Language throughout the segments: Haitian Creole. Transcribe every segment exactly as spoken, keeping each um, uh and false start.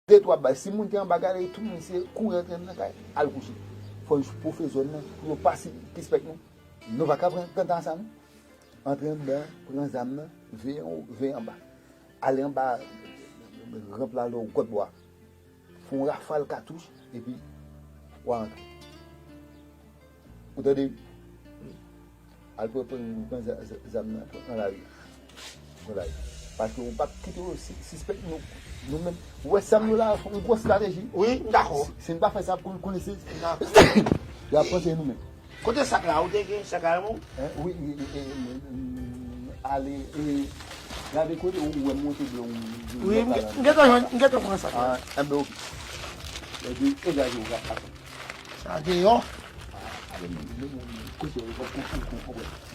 de twa bal. Si moun te anba gade, tout moun se kouri antre nan kay, al kouche. Fò n pwofe zòn nan, pou yo pa si-, sispèk nou. Nou pa ka pran, pran tan sa, non. Antre anndan, pran zam nan, veye anwo, veye anba. Ale anba ranp la, lè w gwòt bwa. Fè yon rafal katouch, epi w a antre. Ou tande? Al pran, pran, pran za-, za-, zam nan, pran nan lari a. Pran lari. Paske ou p ap kite yo si-, sispèk nou, nou menm. Ou wè sa m yo la, yon gwo estrateji. Wi, m dakò. Si, si n pa fè sa, pou n konnen se, y ap panse nou menm. Kote sak la? Ou te gen sak la, non? Hein? Wi, wi, wi, wi, wi, wi, ale, e, gade kote ou wè monte blan ou. Wi, m gen-, m gentan jwenn, m gentan pran sak la. Ah, enben, oke. Epi, e gade ou ka pase. Sa deyò. Ah, ale, men, men, men, men, kote ou, ou, ou, ou, ou, ou,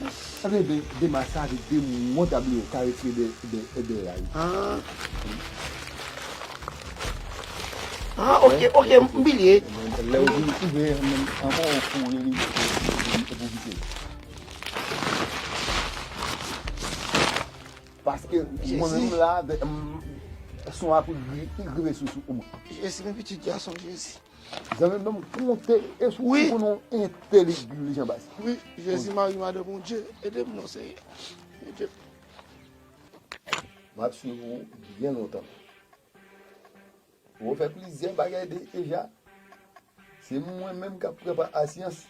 Sa vle de, de mas sa, de, de mwen ta bliye, ka retire de, de, de la, wi. Ah. Ah, ok, ok, m bliye. Lè ou vin ouvè, men, ankò, ou fè yon li, li, li, li, li, li, Paske mwen menm la, de, m, son ap ri-, rive sou, sou mwen. Jezi, men pitit gason Jezi. Zanmi m, konte e sou wi. Ou konnen entèlijan baz. Wi, Jezi, Mari, Madan Bondye, ede m non, Senyè. Ede m. M ap swiv ou byen lontan. Ou fè plizyè bagay de, deja. Se mwen menm k ap pran pa asyans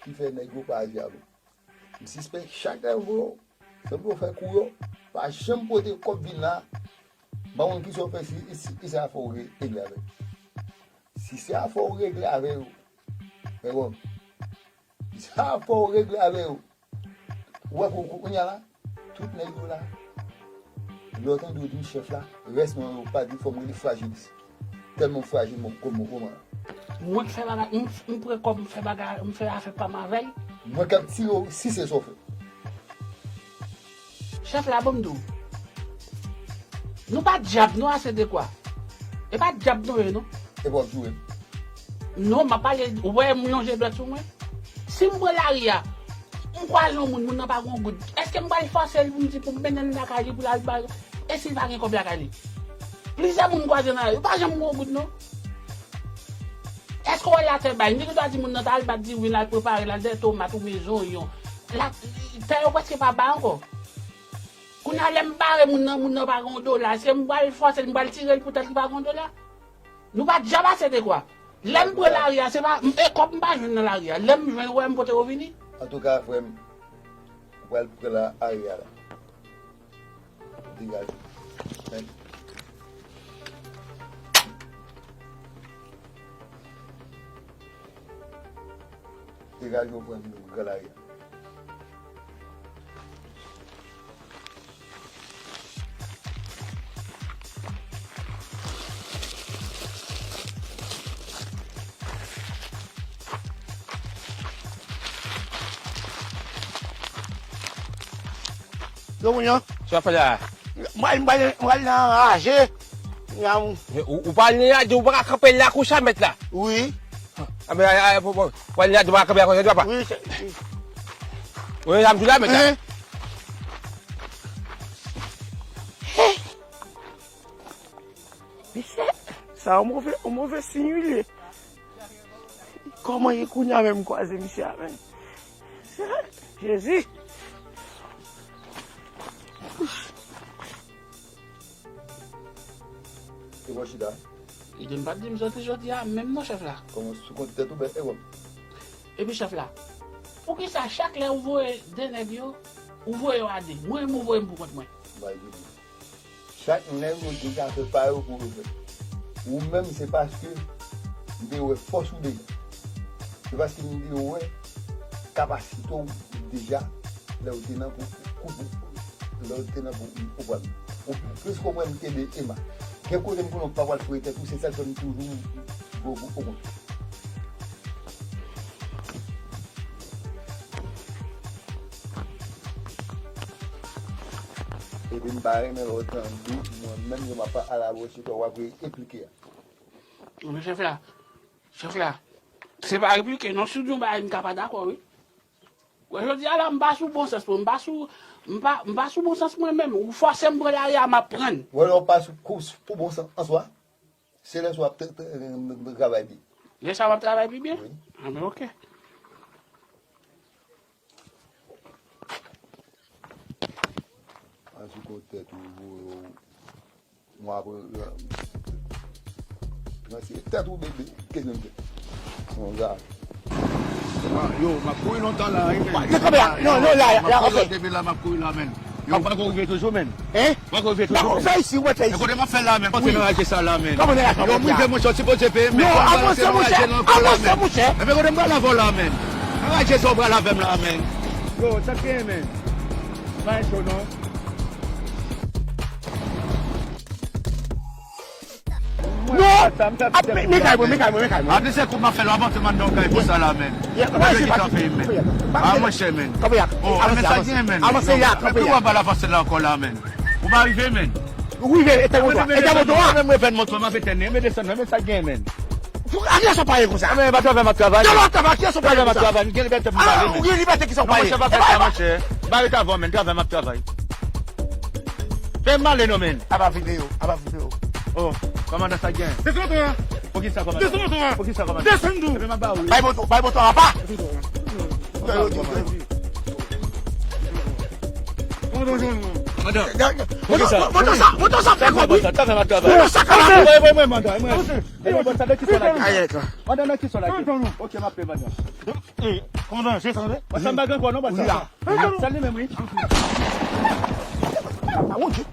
ki fè nèg yo pa aji avè w. M sispèk chak lè yo voye w, sanble w fè kou yo, pa janm pote kòb vin la. M pa konn kisa w fè si, si, si se afè w re-, regle avè yo. Si se afè w regle avè yo, frè Bob, si se afè w regle avè yo, ou wè kou-, kou-, kounye a la, tout nèg yo la, lè w tande yo di m chèf la, rès non yo pa di fò m rele frajilis. Tèlman frajil, mwen, kòm mwen, kòman. Mwen k fè bagay, m, m pran kòb, m fè bagay, m fè afè pa m avè l. Mwen k ap tire w, si se sa w fè. Chèf la, ban m di w. Nou pa dyab, non, ase de kwa. E pa dyab nou ye, non. E w ap joure m? Non, m ap pale, ou wè m lonje dwèt sou mwen. Si m pran lari a, m kwaze yon moun, moun nan pa gen yon goud. Èske m pral fòse l pou m di pou m mennen l lakay li pou l al bay? E si l pa gen kòb lakay li? Plizyè moun m kwaze nan lari, yo pa janm gen yon goud non. Èske w wè latè bay? M te gen dwa di moun nan ta al bat diwin, al prepare, l al dèyè tomat oubyen zonyon. La, tè yo prèske pa bay ankò. Kounye a lè m bare moun nan, moun nan pa gen yon dola. Èske m pral fòse l, m pral tire l poutèt li pa gen yon dola? Nou pa dyab ase de kwa. Lè m pran lari a, se pa, m, e kòb m pa jwenn nan lari a. Lè m jwenn, ou wè m pote yo vini. Antouka, frè m, ou pral pran lari a la. Degaje. Hein? Degaje w pran vin nan gran lari a. Yo, moun yo. Sa w ap fè la? Mwen, mwen, mwen nan raje. Ou, ou pa al nan raje, ou pa ka kanpe la konsa, mèt la. Wi. A, men, a, a, bon, bon. Ou pa al nan raje, ou pa ka kanpe la konsa, papa. Wi, se, wi. Wi, sa m di la, mèt la. Hein? Mesye, sa yon move, yon move siy li ye. Kòman ye kounye a menm m kwaze misye a menm? Jezi! E bò chita. Li di m pa t di m soti jodi a menm non chèf la. Kòman sou kont tèt ou bèl e wòm? Epi chèf la, poukisa chak lè ou voye de nèg yo, ou voye yo a de? Mwen menm ou voye m pou kont mwen. Bay di. Chak nèg yo gen zafè pa yo pou yo fè. Ou menm, se paske m te wè fòs ou deja. Se paske m te wè kapasite w deja lè w te nan pou, pou, pou, lè w te nan pou, pou pran. Ou plis konprann ke de Emma. Gen kote m konnen w pa pral foure tèt ou, se sa k fè m toujou gwo gwo okon. Epi m pa renmen lè w tande mwen menm yo m ap alabòche kò w ap esplike a. Men chèf la, chèf la, se pa esplike non, si w di yon bagay m ka pa dakò wi. Wè jodi a la m pa sou bon sans pou m pa sou, M pa, m pa sou bon sans mwen menm. Ou fòse m pran lari a, m ap pran l. Wè lè w pa sou, kou, pou bon sans w a, se lè sa w ap tra- tra- travay byen. Lè sa w ap travay pi byen? Wi. A ben, oke. Al sou kont tèt ou, voye w. Mwen apre, ranse tèt ou, bebe, kèt menm tèt. Son zam. Yo, m ap kouri lontan la, wi, men. Yo, kanpe la. Non, non, la, la, oke. Depi la, m ap kouri la, men. Yo, m pa ko rive toujou, men. Hein? M pa ko rive toujou, men. Fè isi, ou mèt fè isi. Kote m ap fè la, men? Kote nan raje sa la, men? Kòman nan raje? Yo, m rive, monchè, sipoze peye, men. Non, avanse, monchè. Avanse, monchè. Epi kote m pral avè w la, men? Nan raje sa w pral avè m la, men. Yo, sa k genyen, men? Pa cho, non. Non! Ap, men, men kay mwen, men kay mwen, men kay mwen. Ap se kou m ap fè la, avanse m anndan yon kay konsa la, men. Mwen ki kanpe, men. A, monchè, men. Kanpe la. Oh, men sa gen, men. Avanse la, kanpe la. Epi w ap al avanse la ankò la, men. Ou pa rive, men. Ou rive, etèn moto a, etèn moto a. Men mwen etèn moto a, m ap etèn li, men desann, men sa gen, men. Pou, a kiyès w ap pale konsa? Men, pa travay, m ap travay. Travay, a kiyès w ap pale konsa? Travay, m ap travay, m gen libète pou m pale, men. Ou gen libète ki sa w pale? Non, monchè, pa fè sa, monchè. M pa ret avè w, men, travay, m ap travay. Fè m ale non, men. Apa videyo, apa videyo. Oh, kòmandan sa gen. Desann moto a. Poukisa kòmandan? Desann moto a. Poukisa kòmandan? Desann tou. Epi m ap ba ou. Bay moto, bay moto apa. Kòmandan, kòmandan. Moto sa, moto sa fè kòb wi. Moto sa kòb. Mwen, mwen, mwen, mwen, mwen. E yo, bon, sa de ki sò la ki? Aye, ka. Madan nan ki sò la ki? Ok, m ap peye madan. Eh, kòmandan, se sa, tande? Bon, sa m pa gen ankò, non, bon, sa. Sa li menm, wi. Ah, mon Dieu.